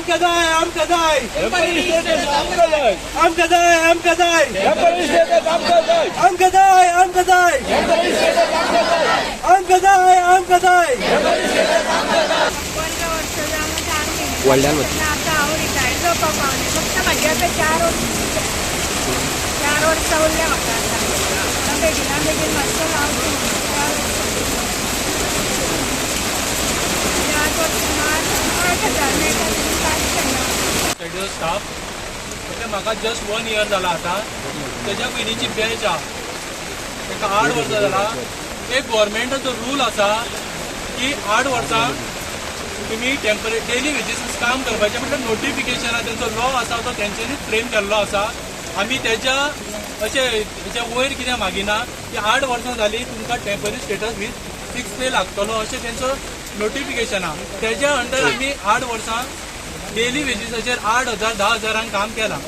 आमकां जाय, आमकां जाय, आमकां जाय, आमकां जाय, आमकां जाय, आमकां जाय, आमकां जाय, आमकां जाय. 15 वर्सां जावन 4 म्हयने. आतां हांव रिटायर जावपाक पावलें. फक्त म्हाजी आतां 4 वर्सां, 4 वर्सां उरल्या म्हाका. आतां बेगिना बेगीन मातसो रावचो म्हणून. 4 वर्सां, 4 वर्सां मात 8,000 मेळटा, तितून कांयच जायना. Studio staff. ओके, म्हाका जस्ट वन इयर जाला आतां. तेज्या पयलींची बॅच आहा, ताका 8 वर्सां जाला. एक गव्हर्मेंटाचो रूल आसा की 8 वर्सां तुमी टेम्पररी डेली वेजीस काम करपाचें. म्हटल्यार नोटिफिकेशन तेंचो लॉ आसा, तो तेंच्यांनीच फ्रेम केल्लो आसा. आमी तेज्या अशें तेच्या वयर कितें मागिना की 8 वर्सां जालीं, तुमकां temporary status with six pay लागतलो अशें तेंचो नोटिफिकेशन आहा. तेज्या अंडर आमी 8 वर्सां डेली वेजीसाचेर 8,000, 10 हजारांक काम केलां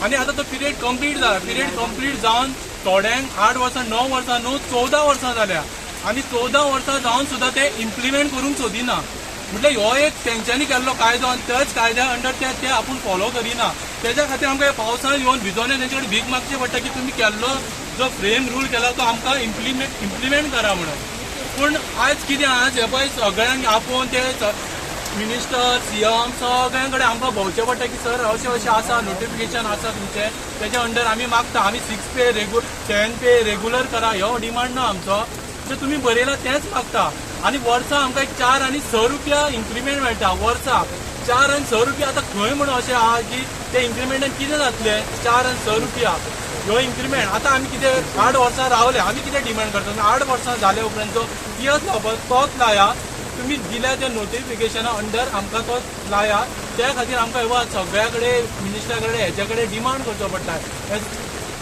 आनी आतां तो पिरियड कंप्लीट जाला. पिरियड कंप्लीट जावन थोड्यांक 8 वर्सां, 9 वर्सां न्हू, 14 वर्सां जाल्या आनी 14 वर्सां जावन सुद्दां ते इम्प्लिमेंट करूंक सोदिना. म्हटल्यार हो एक तेंच्यांनी केल्लो कायदो आनी त्याच कायद्या अंडर ते ते आपूण फॉलो करिना. तेज्या खातीर आमकां पावसान येवन भिजोन तेंचे कडेन भीक मागची पडटा की तुमी केल्लो जो फ्रेम रूल केला तो आमकां इम्प्लिमेंट करा म्हणून. पूण आयज कितें, आज हे पळय सगळ्यांक आपोवन ते मिनिस्टर, सीएम सगळ्यां कडेन आमकां भोंवचें पडटा की सर, अशें अशें आसा, नोटिफिकेशन आसा तुमचें, तेच्या अंडर आमी मागता. आमी six pay 10 pay regular करा ह्यो डिमांड ना आमचो. जे तुमी बरयला तेंच मागता. आनी वर्सा आमकां एक 4 आनी 6 रुपया इन्क्रिमेंट मेळटा वर्सा, 4 आनी 6 रुपया. आतां खंय म्हणून अशें आहा की ते इन्क्रिमेंटान कितें जातलें? 4 आनी 6 रुपया ह्यो इन्क्रिमेंट. आतां आमी कितें 8 वर्सां रावले, आमी कितें डिमांड करता? 8 वर्सां जाले उपरांत जो पियस लावपाक तोच लाया. तुमी दिल्या त्या नोटिफिकेशना अंडर आमकां तो लाया. त्या खातीर आमकां हे सगळ्या कडेन, मिनिस्टरा कडेन, हेच्या कडेन डिमांड करचो पडटा.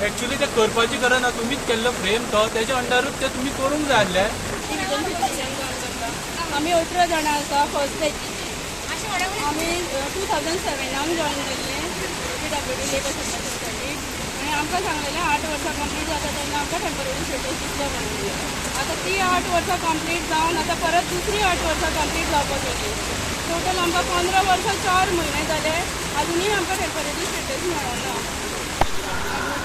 एक्चुली ते करपाची गरज ना. तुमीच केल्लो फ्रेम तो, तेच्या अंडरूच ते तुमी करूंक जाय आसले. डिविजन फिजिशियन काम करता. आमी 18 जाणां आसा फर्स्ट बॅचीची. आमी 2007नाक जॉयन केल्ले पीडब्ल्यूडी लेबर सप्लाय सोसायटी आनी आमकां सांगलेलें 8 वर्सां कंप्लीट जाता तेन्ना आमकां टेम्पररी स्टेटस दितलो म्हणून. आतां ती 8 वर्सां कंप्लीट जावन आतां परत दुसरी 8 वर्सां कंप्लीट जावपाक गेली. टोटल आमकां 15 वर्सां 4 म्हयने जाले, अजुनूय आमकां टेम्पररी स्टेटस मेळना.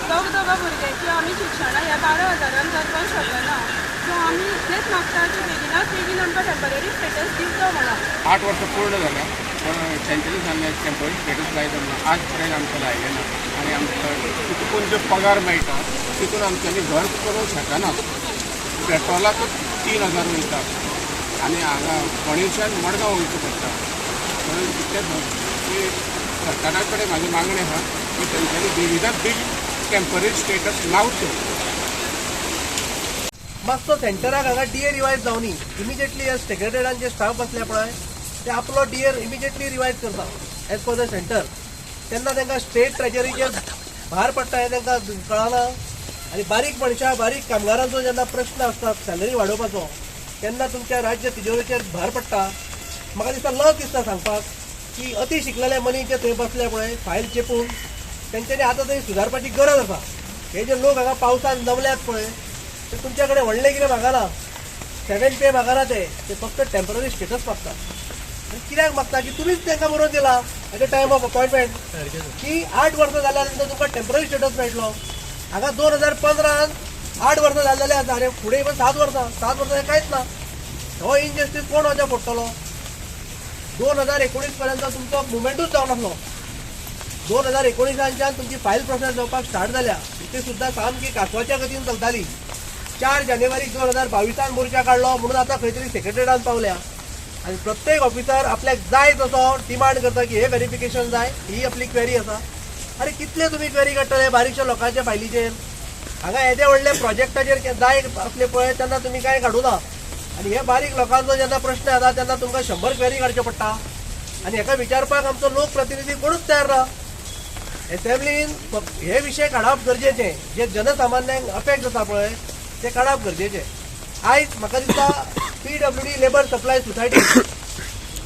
दोग दोगां भुरग्यांची आमी शिक्षणां ह्या 12 हजारान करपाक शकना. सो आमी इतलेंच मागता की बेगिनात बेगीन आमकां टेम्पररी स्टेटस दिवचो म्हणून. 8 वर्सां पूर्ण जाल्या, पण तेंच्यांनी सांगलें टेम्पररी स्टेटस लायता म्हणून. आज पर्यंत आमकां लायलें ना आनी आमकां तितून जो पगार मेळटा तितून आमच्यांनी घर चलोवंक शकना. पेट्रोलाकूच 3,000 वयता आनी हांगा पणजेच्यान मडगांव वयचें पडटा. म्हणून इतलेंच की सरकारा कडेन म्हाजी मागणें आहा की तेंच्यांनी बेगिनात बेगीन टेम्पररी स्टेटस लावचो. मातसो सेंटराक हांगा डीए रिवायज जावनी इमिजिएटली. ह्या सेक्रेटरीयान जे स्टाफ बसले पळय, ते आपलो डीए इमिजिएटली रिवायज करता एज पर the centre. तेन्ना तांकां स्टेट ट्रेजरीचेर भार पडटा हें तांकां कळना. आनी बारीक मनशां, बारीक कामगारांचो जेन्ना प्रश्न आसता सॅलरी वाडोवपाचो, तेन्ना तुमच्या राज्य तिजोरेचेर भार पडटा. म्हाका दिसता, लज दिसता सांगपाक की अती शिकलेले मनीस जे थंय बसले पळय फायल चेपून, तेंच्यांनी आतां तरी सुदारपाची गरज आसा. हे जे लोक हांगा पावसान जमल्यात पळय, ते तुमच्या कडेन व्हडलें कितें मागना, सेवन पे मागना. ते ते फक्त टेम्पररी स्टेटस मागता. आनी कित्याक मागता की तुमीच तांकां बरोवन दिला at the time of appointment की 8 वर्सां जाल्या नंतर तुमकां टेम्पररी स्टेटस मेळटलो. हांगा 2015न 8 वर्सां जाल्लेले आसा आनी फुडें पण 7 वर्सां, 7 वर्सां कांयच ना. हो इनजस्टीस कोण वाचा फोडटलो? 2019 पर्यंत तुमचो मुवमेंटूच जावन नासलो. 2019च्यान तुमची फायल प्रोसेस जावपाक स्टार्ट जाल्या, ती सुद्दां सामकी कासवाच्या गतीन चलताली. 4 जानेवारी 2022 मोर्चा काडलो म्हणून आतां खंय तरी सेक्रेटरीयान पावल्या. आनी प्रत्येक ऑफिसर आपल्याक जाय तसो डिमांड करता की हे व्हेरिफिकेशन जाय, ही आपली क्वेरी आसा. अरे, कितले तुमी क्वेरी काडटले बारीकशा लोकांच्या फायलीचेर? हांगा येदे व्हडले प्रोजेक्टाचेर जाय आसले पळय, तेन्ना तुमी कांय काडूं ना आनी हे बारीक लोकांचो जेन्ना प्रश्न येता तेन्ना तुमकां 100 क्वेरी काडच्यो पडटा. आनी हेका विचारपाक आमचो लोकप्रतिनिधी कोणूच तयार ना. एसेंब्लीन हे विशय काडप गरजेचे, जे जनसामान्यांक अफेक्ट जाता पळय ते काडप गरजेचे. आयज म्हाका दिसता पीडब्ल्यूडी लेबर सप्लाय सोसायटी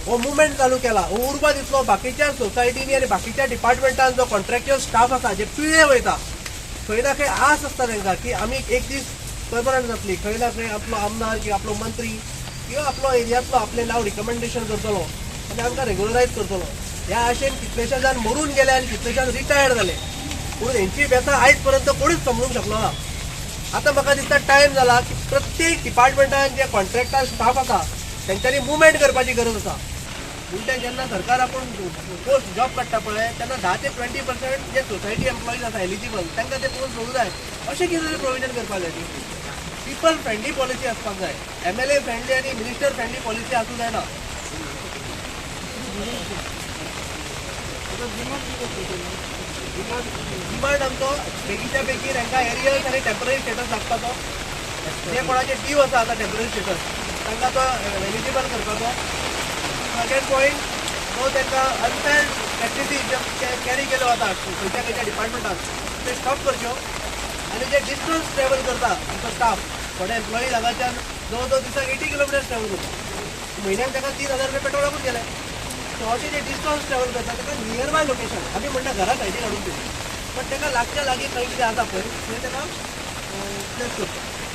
हो मुवमेंट चालू केला, हो उर्बा दितलो बाकीच्या सोसायटींनी आनी बाकीच्या डिपार्टमेंटान. जो कॉन्ट्रॅक्च्युअल स्टाफ आसा, जे पिळ्ळे वयता, खंय ना खंय आस आसता तांकां की आमी एक दीस परमनंट जातली, खंय ना खंय आपलो आमदार किंवा आपलो मंत्री किंवा आपलो एरियांतलो आपलें नांव रिकमेंडेशन करतलो. आनी आमकां रेगुलरायज करतलो. ह्या आशेन कितलेशे जाण मरून गेले आनी कितलेशे जाण रिटायर्ड जाले, पूण हेंची व्यथा आयज पर्यंत कोणूच समजूंक शकलो ना. आतां म्हाका दिसता टायम जाला की प्रत्येक डिपार्टमेंटान जे कॉन्ट्रॅक्टर स्टाफ आसा तेंच्यांनी मुवमेंट करपाची गरज आसा. उलटे जेन्ना सरकार आपूण पोस्ट जॉब काडटा पळय तेन्ना 10 ते 20% जे सोसायटी एम्प्लॉईज आसा एलिजिबल तांकां ते पोस्ट सोडूं जाय, अशें कितें तरी प्रोविजन करपाक जाय. पिपल फ्रेंडली पॉलिसी आसपाक जाय, MLA friendly आनी मिनिस्टर फ्रेंडली पॉलिसी आसूं जायना. डिमांड आमचो बेगीच्या बेगीन हांकां एरियर्स आनी टेम्पररी स्टेटस लागपाचो, जे कोणाचे ड्यू आसा आतां टेम्पररी स्टेटस तांकां तो एलिजिबल करपाचो. सेकंड पॉयंट जो तांकां अनफेअर प्रॅक्टिसी जे कॅरी केल्यो वता खंयच्या खंयच्या डिपार्टमेंटान ते स्टॉप करच्यो. आनी जे डिस्टन्स ट्रॅवल करता आमचो स्टाफ, थोडे एम्प्लॉईज हांगाच्यान जवळ जवळ दिसाक 80 किलोमिटर्स ट्रॅवल करता, म्हयन्याक ताका 3000 रुपया पेट्रोलाकूच गेले. सो अशें जे डिस्टन्स ट्रॅवल करता ताका नियर बाय लोकेशन, आमी म्हणटा घरा सायडीन हाडून दिली, पण ताका लागच्या लागीं खंय कितें आसा पळय थंय ताका प्लेस करता.